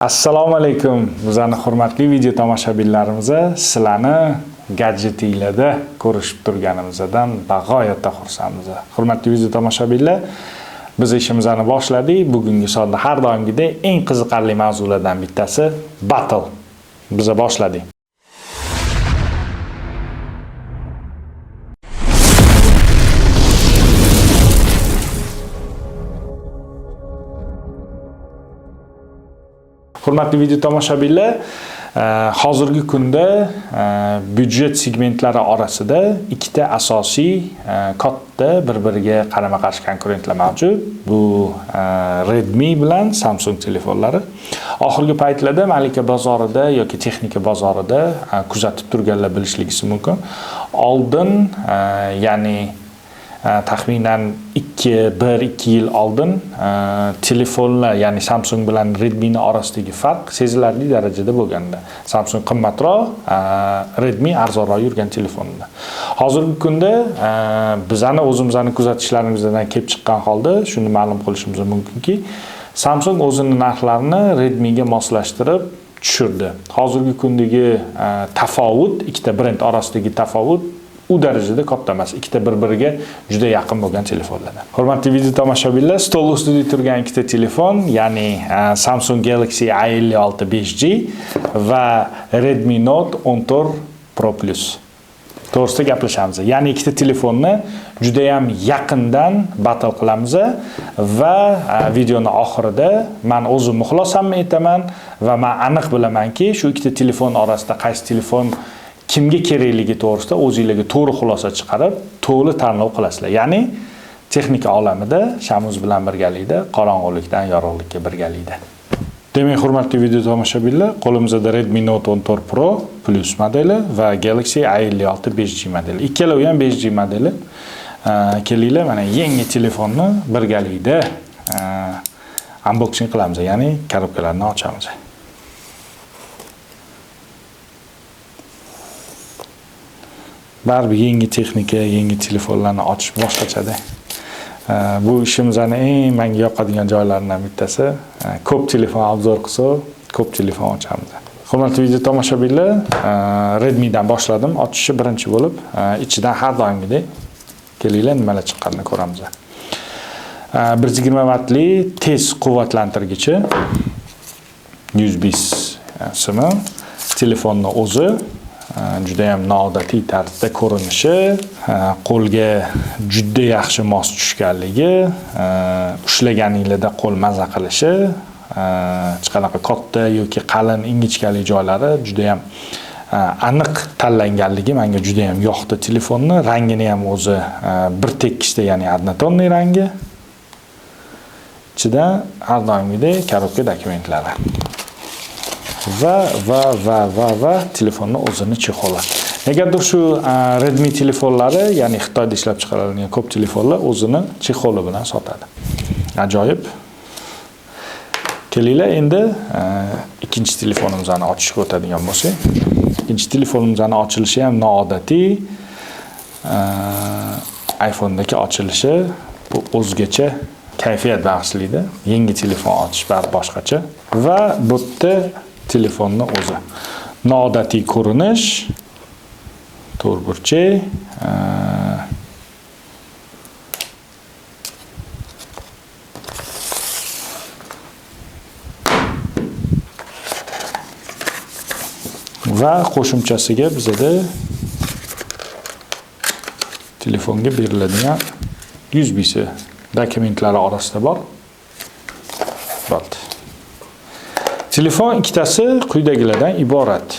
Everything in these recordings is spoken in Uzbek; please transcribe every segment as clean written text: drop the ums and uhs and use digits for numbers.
Assalomu alaykum bizani hurmatli video tomoshabinlarimiz, sizlarni gadjetinglarda ko'rishib turganimizdan bag'oyatda xursandmiz. Hurmatli video tomoshabinlar, biz ishimizni boshladik. Bugungi sonda har doimgidek eng qiziqarli mavzulardan bittasi battle. Biz boshladik. Hurmatli video tomoshabinlar, hozirgi kunda byudjet segmentlari orasida ikkita asosiy katta bir-biriga qarama-qarshi konkurentlar mavjud. Bu Redmi bilan Samsung telefonlari. Oxirgi paytlarda malika bozorida yoki texnika bozorida kuzatib turganlar bilishligi mumkin. Oldin, ya'ni taxminan 2-1-2 yil oldin telefonlar, ya'ni Samsung bilan Redmi'ni orasidagi farq sezilarli darajada bo'lgandi. Samsung qimmatroq, Redmi arzonroq yurgan telefonda. Hozirgi kunda bizani o'zimizni kuzatishlarimizdan kelib chiqqan holda shuni ma'lum qilishimiz mumkinki, Samsung o'zini narxlarini Redmi'ga moslashtirib tushirdi. Hozirgi kundagi tafovut, ikkita brend orasidagi tafovut u darajada katta emas. Ikkita bir-biriga juda yaqin bo'lgan telefonlardan. Hurmatli video tomoshabinlar, stol ustida turgan ikkita telefon, ya'ni Samsung Galaxy A56 5G va Redmi Note 14 Pro Plus to'g'risida gaplashamiz. Ya'ni ikkita telefonni juda ham yaqindan battle qilamiz va videoni oxirida men o'zim muxlosamni aytaman va men aniq bilamanki, shu ikkita telefon orasida qaysi telefon kimga kerakligi to'g'risida o'zingizlarga to'g'ri xulosa chiqarib, to'g'ri tanlov qilasizlar. Ya'ni texnika olamida Shamuz bilan birgalikda qorong'ulikdan yorug'likka birgalikda. Demak, hurmatli video tomoshabinlar, qo'limizda Redmi Note 14 Pro Plus modeli va Galaxy A56 5G modeli. Ikkalovi ham 5G modeli. Kelinglar, mana yangi telefonni birgalikda unboxing qilamiz, ya'ni korobkalarni ochamiz. Baribir yangi texnika, yangi telefonlarni ochish boshqachada. Bu ishimizni eng menga yoqadigan joylaridan bittasi. Ko'p telefon obzor qilsa, ko'p telefon ochamiz. Hurmatli video tomoshabinlar, Redmi'dan boshladim. Ochishi birinchi bo'lib, ichidan har doimgidek kelinglar nimalar chiqqanini ko'ramiz. 120 vattli tez quvvatlantirgichi, USB simi, telefonni o'zi juda ham noodatiy tarzda ko'rinishi, qo'lga juda yaxshi mos tushganligi, ushlaganinglarda qo'l maza qilishi, hech qanaqa katta yoki qalin ingichkali joylari juda ham aniq tanlanganligi menga juda ham yoqdi telefonni. Rangini ham o'zi bir tekisda, ya'ni однотонный rangi. Ichida har doimgidek korobka dokumentlari. Va telefonni o'zini chexoli. Negadir shu Redmi telefonlari, ya'ni Xitoyda ishlab chiqarilgan ko'p telefonlar o'zini chexoli bilan sotadi. Ajoyib. Kelinglar endi ikkinchi telefonimizni ochishga o'tadigan bo'lsak. Ikkinchi telefonimizni ochilishi ham noodatiy. iPhone'dagi ochilishi bu o'zgacha kayfiyat bag'ishlaydi. Yangi telefon ochish bari boshqacha. Va bu yerda telefonni o'zi. Noodatiy ko'rinish, to'rtburchak, va qo'shimchasiga bizada telefonga beriladigan USB-si dokumentlari orasida bor. Bo'ldi. Telefon ikkitasi quyidagilardan iborat.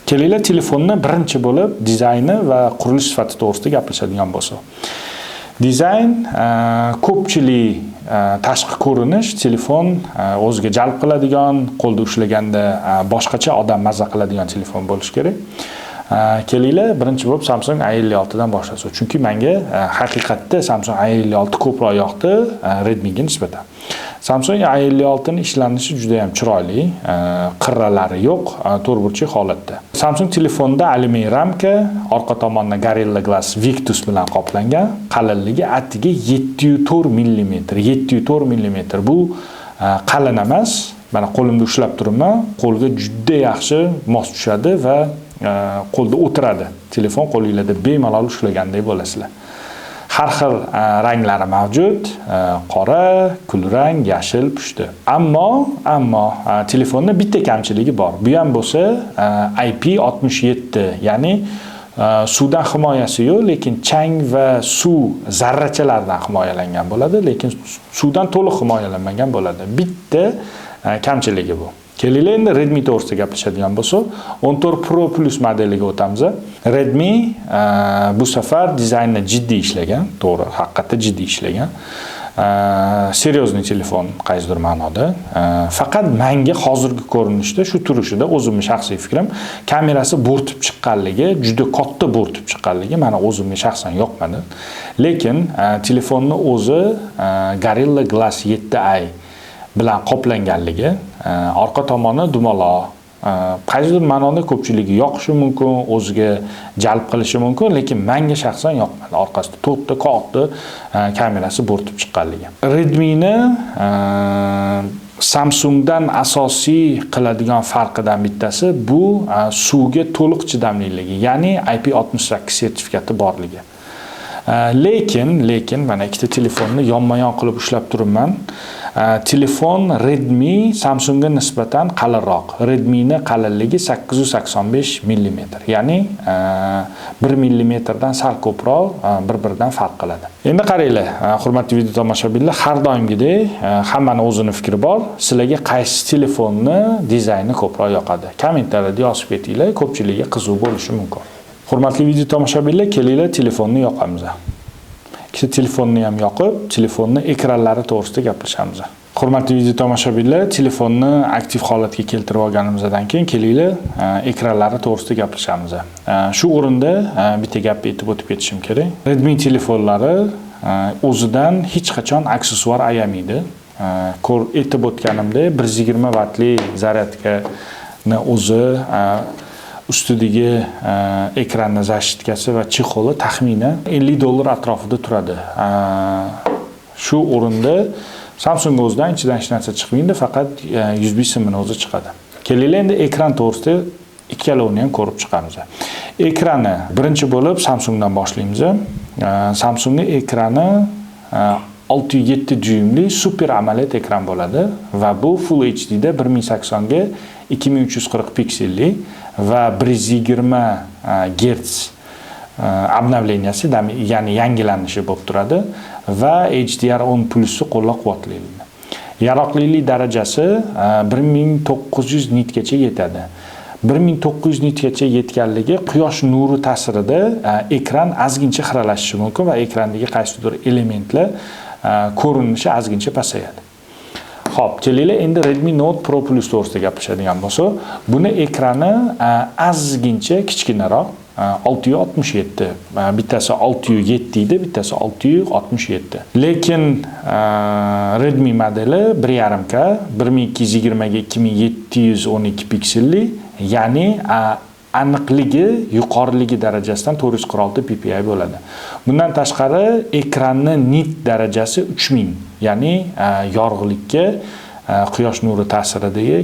Kelinglar telefonni birinchi bo'lib dizayni va qurilish sifati to'g'risida gaplashadigan bo'lsak. Dizayn, ko'pchilik tashqi ko'rinish telefon o'ziga jalb qiladigan, qo'lda ushlaganda boshqacha odam maza qiladigan telefon bo'lishi kerak. Kelinglar birinchi bo'lib Samsung A56 dan boshlasak. Chunki menga haqiqatda Samsung A56 ko'proq yoqdi Redmi'ga nisbatan. Samsung A56 ning ishlanishi juda ham chiroyli, qirralari yo'q, to'rtburchak holatda. Samsung telefonda alyumin ramka, orqa tomonda Gorilla Glass Victus bilan qoplangan, qalinligi atiga 7,4 millimetr. 7,4 millimetr bu qalin emas, Mana qo'limda ushlab turibman, qo'lga juda yaxshi mos tushadi va qo'lda o'tiradi. Telefon qo'lingizda bemalol ushlagandek bo'lasizlar. Har xil ranglari mavjud: qora, kulrang, yashil, pushti. Ammo telefonni bitta kamchiligi bor. Bu ham bo'lsa IP67, ya'ni suvdan himoyasi yo'q, lekin chang va suv zarrachalaridan himoyalangan bo'ladi, lekin suvdan to'liq himoyalanmagan bo'ladi. Bitta kamchiligi bu. Kelinglar, endi Redmi to'g'risida gaplashadigan bo'lsak, 14 Pro Plus modeliga o'tamiz. Redmi bu safar dizaynni jiddiy ishlagan, to'g'ri, haqiqatda jiddiy ishlagan. Серьезный telefon qaysidir ma'noda. Faqat menga hozirgi ko'rinishda, shu turishida, o'zimning shaxsiy fikrim, kamerasi bo'rtib chiqqanligi, juda katta bo'rtib chiqqanligi meni o'zimga shaxsan yoqmadi. Lekin telefonni o'zi Gorilla Glass 7i bilan qoplanganligi, orqa tomoni dumaloq, qaysidir ma'noda ko'pchiligi yoqishi mumkin, o'ziga jalb qilishi mumkin, lekin menga shaxsan yoqmadi. Orqasida to'rtta katta kamerasi bo'rtib chiqqanligi. Redmi'ni Samsungdan asosiy qiladigan farqidan bittasi bu suvga to'liq chidamliligi, ya'ni IP68 sertifikati borligi. Lekin mana ikkita telefonni yonma-yon qilib ushlab turibman. Telefon Redmi Samsungga nisbatan qalinroq. Redmi'ni qalinligi 885 mm, ya'ni 1 millimetrdan sal ko'proq bir-biridan farq qiladi. Endi qaranglar, hurmatli video tomoshabinlar, har doimgidek hammani o'zini fikri bor. Sizlarga qaysi telefonni dizayni ko'proq yoqadi? Kommentariyada yozib ketinglar, ko'pchilikka qiziq bo'lishi mumkin. Hurmatli video tomoshabinlar, kelinglar, telefonni yoqamiz. Ikkita telefonni ham yoqib, telefonni ekranlari to'g'risida gaplashamiz. Hurmatli video tomoshabinlar, telefonni aktiv holatga keltirib olganimizdan keyin kelinglar, ekranlari to'g'risida gaplashamiz. Shu o'rinda bitta gap aytib o'tib ketishim kerak. Redmi telefonlari o'zidan hech qachon aksessuar ayamaydi. Aytib o'tganimdek, 120 vatli zaryadkani o'zi, ustidagi ekranni защиткasi va чехоли taxminan 50 dollar atrofida turadi. Shu o'rinda Samsung o'zidan ichidan hech narsa chiqmaydi, faqat USB simini o'zi chiqadi. Kelinglar, endi ekran to'g'risida ikkalovini ham ko'rib chiqamiz. Ekrani birinchi bo'lib Samsungdan boshlaymiz. Samsungning ekrani 6,7 dyuymli Super AMOLED ekran bo'ladi va bu Full HD da 1080 ga 2340 pikselli va 120 Gerts обновленияsi, ya'ni yangilanishi bo'lib turadi va HDR10 plusni qo'llab-quvvatlaydi. Yaroqlilik darajasi 1900 nitgacha yetadi. 1900 nitgacha yetganligi quyosh nuri ta'sirida ekran ozgincha xiralashishi mumkin va ekrandagi qaysidir elementlar ko'rinishi ozgincha pasayadi. Xo'p, kelinglar, endi Redmi Note Pro Plus to'g'risida gaplashadigan bo'lsak, buni ekrani ozgincha kichkinaroq, 6,67. Bittasi 6,7 edi, bittasi 6,67. Lekin Redmi modeli 1.5 K, 1220 ga 2712 pikselli, ya'ni aniqligi yuqoriligi darajasidan 446 ppi bo'ladi. Bundan tashqari ekranni nit darajasi 3000, ya'ni yorug'likka quyosh nuri ta'siridagi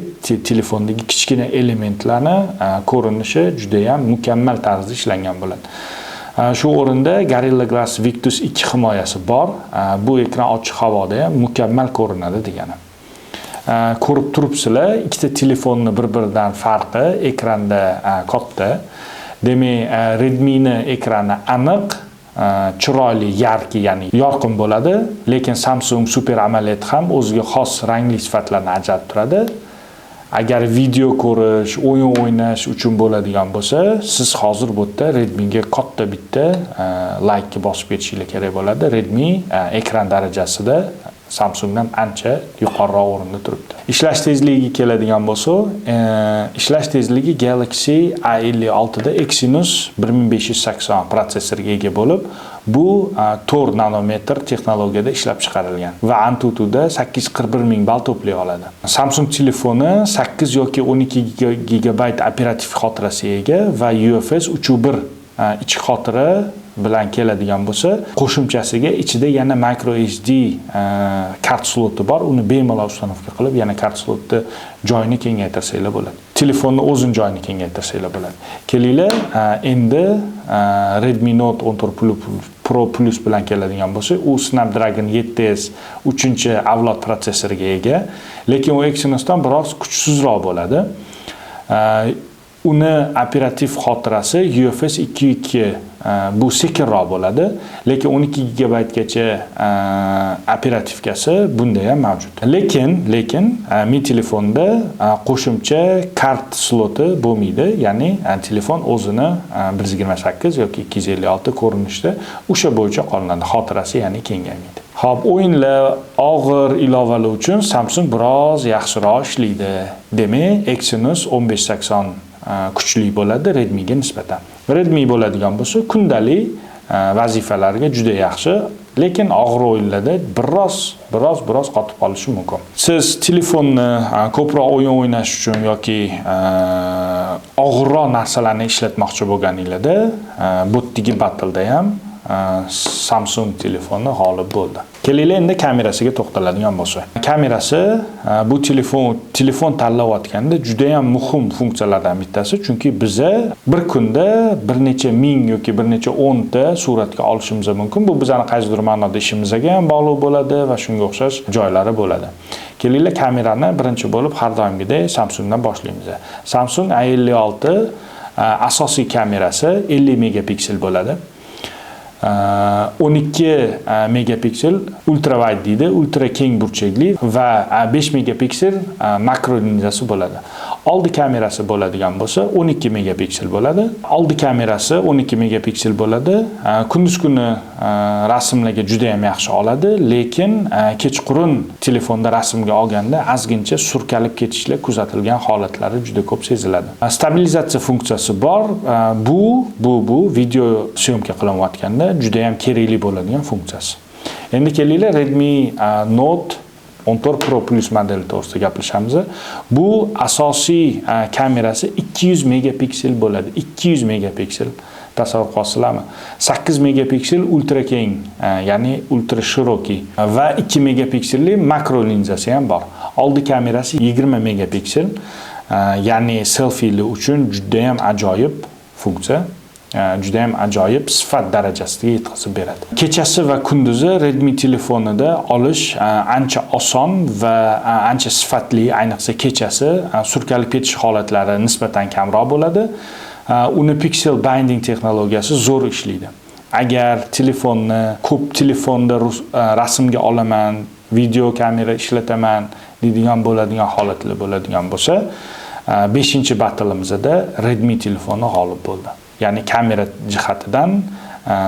telefondagi kichkina elementlarni ko'rinishi juda ham mukammal tarzda ishlangan bo'ladi. Shu o'rinda Gorilla Glass Victus 2 himoyasi bor. Bu ekran ochiq havoda ham mukammal ko'rinadi degani. Ko'rib turibsizlar, ikkita telefonni bir-biridan farqi ekranda katta. Demak, Redmi'ni ekrani aniq, chiroyli, яркий, ya'ni yorqin bo'ladi, lekin Samsung Super AMOLED ham o'ziga xos rangli sifatlarni ajratib turadi. Agar video ko'rish, o'yin o'ynash uchun bo'ladigan bo'lsa, siz hozir bu yerda Redmi'ga katta bitta laykni bosib ketishingiz kerak bo'ladi. Redmi ekran darajasida Samsungdan ancha yuqoriroq o'rinda turibdi. Ishlash tezligiga keladigan bo'lsa, ishlash tezligi Galaxy A56 da Exynos 1580 protsessorga ega bo'lib, bu 4 nanometr texnologiyada ishlab chiqarilgan va AnTuTuda 841 ming ball to'play oladi. Samsung telefoni 8 yoki 12 gigabayt operativ xotirasiga ega va UFS 3.1 ichki xotira. bilan keladigan bo'lsa, qo'shimchasiga ichida yana micro SD kart sloti bor. Uni bemalol установка qilib, yana kart slotni joyini kengaytirsanglar bo'ladi. Telefonni o'zini joyini kengaytirsanglar bo'ladi. Kelinglar, endi Redmi Note 14 Pro Plus bilan keladigan bo'lsa, u Snapdragon 7S 3-avlod protsessoriga ega, lekin u Exynosdan biroz kuchsizroq bo'ladi. Uni operativ xotirasi UFS 2.2, bu sekinroq bo'ladi, lekin 12 gigabaytgacha оперативка si bunda ham mavjud. Lekin Mi telefonda qo'shimcha kart sloti bo'lmaydi, ya'ni telefon o'zini 128 yoki 256 ko'rinishda o'sha bo'yicha qolinadi, xotirasi ya'ni kengaymaydi. Xo'p, o'yinlar, og'ir ilovalar uchun Samsung biroz yaxshiroq ishlaydi. Demak, Exynos 1580 kuchli bo'ladi Redmiga nisbatan. Redmi bo'ladigan bo'lsa, kundalik vazifalarga juda yaxshi, lekin og'ir o'yinlarda biroz qotib qolishi mumkin. Siz telefonni ko'proq o'yin o'ynash uchun yoki og'irroq narsalarni ishlatmoqchi bo'lganinglarda, bu yerdagi battleda ham Samsung telefoni g'olib bo'ldi. Kelinglar, endi kamerasiga to'xtaladigan bo'lsak. Kamerasi bu telefon tanlayotganda juda ham muhim funksiyalardan bittasi, chunki biza bir kunda bir necha ming yoki bir necha o'nta suratga olishimiz mumkin. Bu bizani qaysidir ma'noda ishimizga ham bog'liq bo'ladi va shunga o'xshash joylari bo'ladi. Kelinglar, kamerani birinchi bo'lib har doimgidek Samsungdan boshlaymiz. Samsung A56 asosiy kamerasi 50 megapiksel bo'ladi. 12 megapiksel ultra wide deydi, ultra keng burchakli va 5 megapiksel makro linzasi bo'ladi. Oldi kamerasi bo'ladigan bo'lsa, 12 megapiksel bo'ladi. Oldi kamerasi 12 megapiksel bo'ladi. Kunduz kuni rasmlarga juda ham yaxshi oladi, lekin kechqurun telefonda rasmga olganda ozgincha surkalib ketishlar kuzatilgan holatlari juda ko'p seziladi. Stabilizatsiya funksiyasi bor. Bu video съёмка qilinayotganda juda ham kerakli bo'ladigan funksiyasi. Endi kelinglar, Redmi Note 14 Pro Plus modeli to'g'risida gaplashamiz. Bu asosiy kamerasi 200 megapiksel bo'ladi. 200 megapiksel, tasavvur qilasizlarmi? 8 megapiksel ultra keng, ya'ni ultra широкий va 2 megapikselli makro linzasi ham bor. Oldi kamerasi 20 megapiksel, ya'ni selfili uchun juda ham ajoyib funksiya. Juda ham ajoyib sifat darajasiga yetkazib beradi. Kechasi va kunduzi Redmi telefonida olish ancha oson va ancha sifatli, ayniqsa kechasi surkalib ketish holatlari nisbatan kamroq bo'ladi. Uni pixel binning texnologiyasi zo'r ishlaydi. Agar telefonni ko'p telefonda rasmga olaman, video kamera ishlataman deydigan bo'ladigan holatlar bo'ladigan bo'lsa, 5 battleimizda Redmi telefoni g'olib bo'ldi. Ya'ni kamera jihatidan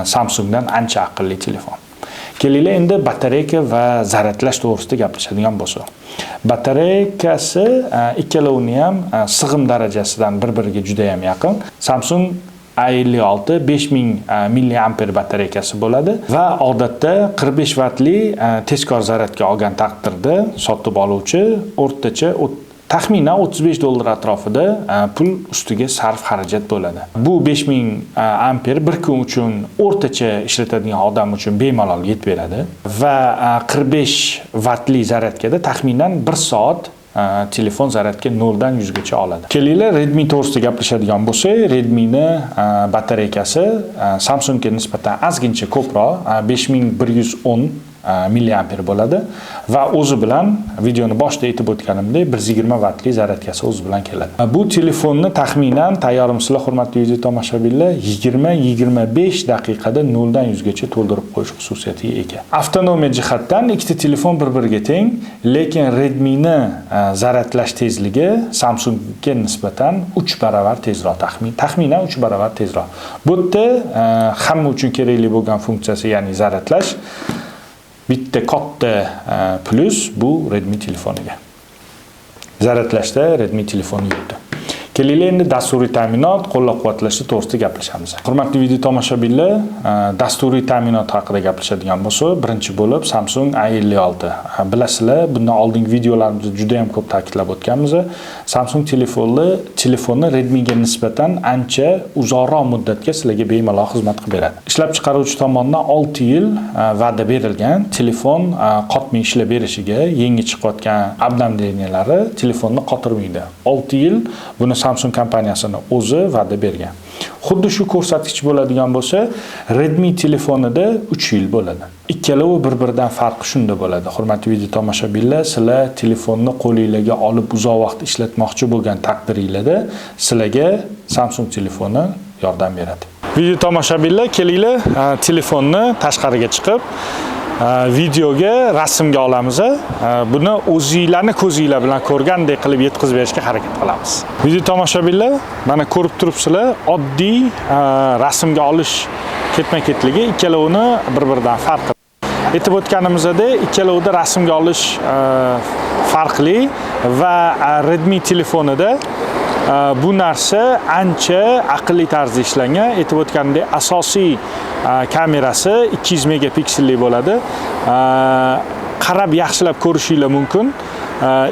Samsungdan ancha aqlli telefon. Kelinglar, endi батарейка va zaryadlash to'g'risida gaplashadigan bo'lsak. Батарейка si ikkalovini ham sig'im darajasidan bir-biriga juda ham yaqin. Samsung A56 5000 milliamper батарейка si bo'ladi va odatda 45 vatli tezkor zaryadga olgan taqdirda sotib oluvchi o'rtacha taxminan 35 dollar atrofida pul ustiga sarf xarajat bo'ladi. Bu 5000 amper bir kun uchun o'rtacha ishlatadigan odam uchun bemalol yetib beradi va 45 vatli zaryadkada taxminan 1 soat telefon zaryadga 0 dan 100 gacha oladi. Kelinglar, Redmi to'g'risida gaplashadigan bo'lsak, Redmi'ni батарейка si Samsungga nisbatan ozgincha ko'proq, 5110 milliamper bo'ladi va o'zi bilan videoni boshida aytib o'tganimdek 120 vatli zaryadkasi o'zi bilan keladi. Bu telefonni taxminan, tayyormisizlar, hurmatli video tomoshabinlar, 20-25 daqiqada 0 dan 100 gacha to'ldirib qo'yish xususiyatiga ega. Avtonomiya jihatdan ikkita telefon bir-biriga teng, lekin Redmi'ni zaryadlash tezligi Samsungga nisbatan 3 barobar tezroq, taxminan 3 barobar tezroq. Bu yerda hamma uchun kerakli bo'lgan funksiyasi, ya'ni zaryadlash bitta katta plyus bu Redmi telefoniga. Zaryadlashda Redmi telefoni yutdi. Kelinglar, endi dasturiy ta'minot, qo'llab-quvvatlashi to'g'risida gaplashamiz. Hurmatli video tomoshabinlar, dasturiy ta'minot haqida gaplashadigan bo'lsak, birinchi bo'lib Samsung A56. Bilasizlar, bundan oldingi videolarimizda juda ham ko'p ta'kidlab o'tganmiz. Samsung telefoni Redmi'ga nisbatan ancha uzoqroq muddatga sizlarga bemalol xizmat qilib beradi. Ishlab chiqaruvchi tomonidan 6 yil va'da berilgan, telefon qotmay ishlab berishiga, yangi chiqayotgan обновления lari telefonni qotirmaydi. 6 yil buni Samsung kompaniyasini o'zi va'da bergan. Xuddi shu ko'rsatkich bo'ladigan bo'lsa, Redmi telefonida 3 yil bo'ladi. Ikkalovi bir-biridan farqi shunda bo'ladi. Hurmatli video tomoshabinlar, sizlar telefonni qo'lingizga olib uzoq vaqt ishlatmoqchi bo'lgan taqdiringlarda sizlarga Samsung telefoni yordam beradi. Video tomoshabinlar, kelinglar, telefonni tashqariga chiqib, videoga, rasmga olamiz. Buni o'zinglarni ko'zinglar bilan ko'rgandek qilib yetkazib berishga harakat qilamiz. Video tomoshabinlar, mana ko'rib turibsizlar, oddiy rasmga olish ketma-ketligi, ikkalovini bir-biridan farqi. Aytib o'tganimizdek, ikkalovida rasmga olish farqli va Redmi telefonida bu narsa ancha aqlli tarzda ishlangan. Aytib o'tganimdek, asosiy kamerasi 200 megapikselli bo'ladi. Qarab yaxshilab ko'rishinglar mumkin.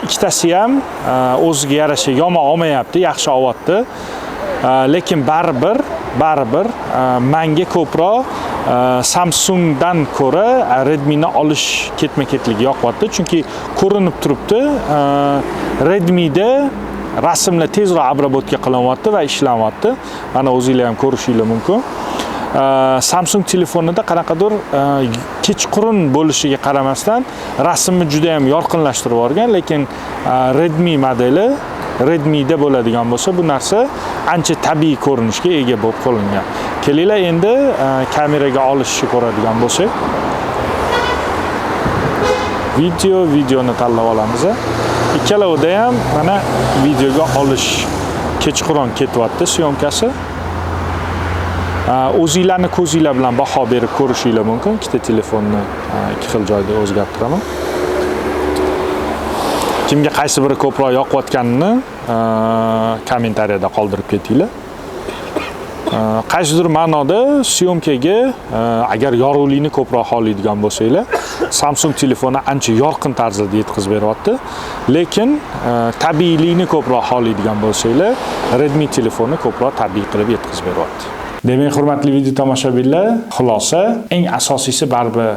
Ikkitasi ham o'ziga yarasha yomon olmayapti, yaxshi olyapti. Lekin baribir menga ko'proq Samsungdan ko'ra Redmi'ni olish ketma-ketligi yoqyapti. Chunki ko'rinib turibdi, Redmi'da rasmlar tezroq обработка qilinyapti va ishlanyapti. Mana o'zinglar ham ko'rishinglar mumkin. Samsung telefonida qanaqadir kechqurun bo'lishiga qaramasdan rasmni juda ham yorqinlashtirib yuborgan, lekin Redmi modeli, Redmi'da bo'ladigan bo'lsa, bu narsa ancha tabiiy ko'rinishga ega bo'lib qo'llangan. Kelinglar, endi kameraga olishni ko'radigan bo'lsak, videoni tanlab olamiz. Ikkalovida ham mana videoga olish kechqurun ketyapti съёмка si. O'zinglarni ko'zinglar bilan baho berib ko'rishinglar mumkin. Ikkita telefonni ikki xil joyda o'zgartiraman. Kimga qaysi biri ko'proq yoqayotganini kommentariyada qoldirib ketinglar. Qaysidir ma'noda съёмка ga agar yorug'likni ko'proq xohlaydigan bo'lsanglar, Samsung telefoni ancha yorqin tarzda yetkazib beryapti. Lekin tabiiylikni ko'proq xohlaydigan bo'lsanglar, Redmi telefoni ko'proq tabiiy qilib yetkazib beryapti. Demak, hurmatli video tomoshabinlar, xulosa, eng asosiysi baribir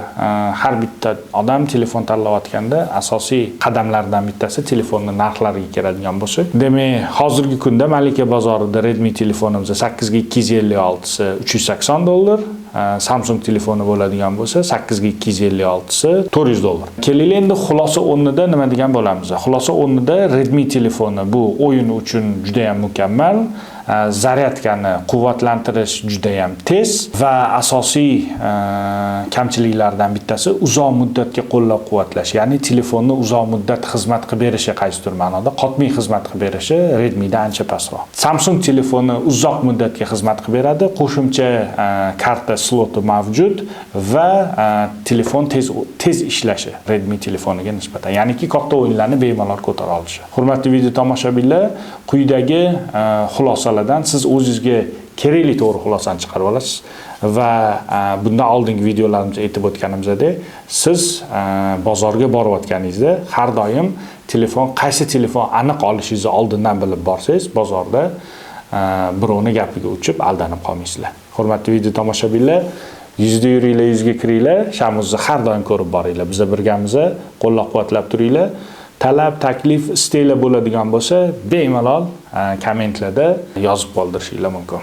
har bitta odam telefon tanlayotganda asosiy qadamlardan bittasi telefonni narxlariga keladigan bo'lsak, demak, hozirgi kunda Malika bozorida Redmi telefonimiz 8 ga 256 si 380 dollar, Samsung telefoni bo'ladigan bo'lsa 8 ga 256 si 400 dollar. Kelinglar, endi xulosa o'rnida nima degan bo'lamiz? Xulosa o'rnida Redmi telefoni bu o'yin uchun juda ham mukammal, зарядка ni quvvatlantirish juda ham tez va asosiy kamchiliklardan bittasi uzoq muddatga qo'llab-quvvatlash, ya'ni telefonni uzoq muddat xizmat qilib berishi, qaysidir ma'noda qotmay xizmat qilib berishi Redmi'da ancha pastroq. Samsung telefoni uzoq muddatga xizmat qilib beradi, qo'shimcha karta sloti mavjud va telefon tez tez ishlashi Redmi telefoniga nisbatan, ya'niki katta o'yinlarni bemalol ko'tara olishi. Hurmatli video tomoshabinlar, quyidagi xulosalardan siz o'zingizga kerakli to'g'ri xulosani chiqarib olasiz va bundan oldingi videolarimizda aytib o'tganimizdek, siz bozorga borayotganingizda har doim telefon, qaysi telefon aniq olishingizni oldindan bilib borsangiz, bozorda birovni gapiga uchib aldanib qolmaysizlar. Hurmatli video tomoshabinlar, yuzda yuringlar, yuzga kiringlar, Shamuzni har doim ko'rib boringlar. Biza birgamiz, qo'llab-quvvatlab turinglar. Talab, taklif, istaklar bo'ladigan bo'lsa, bemalol kommentlarda yozib qoldirishinglar mumkin.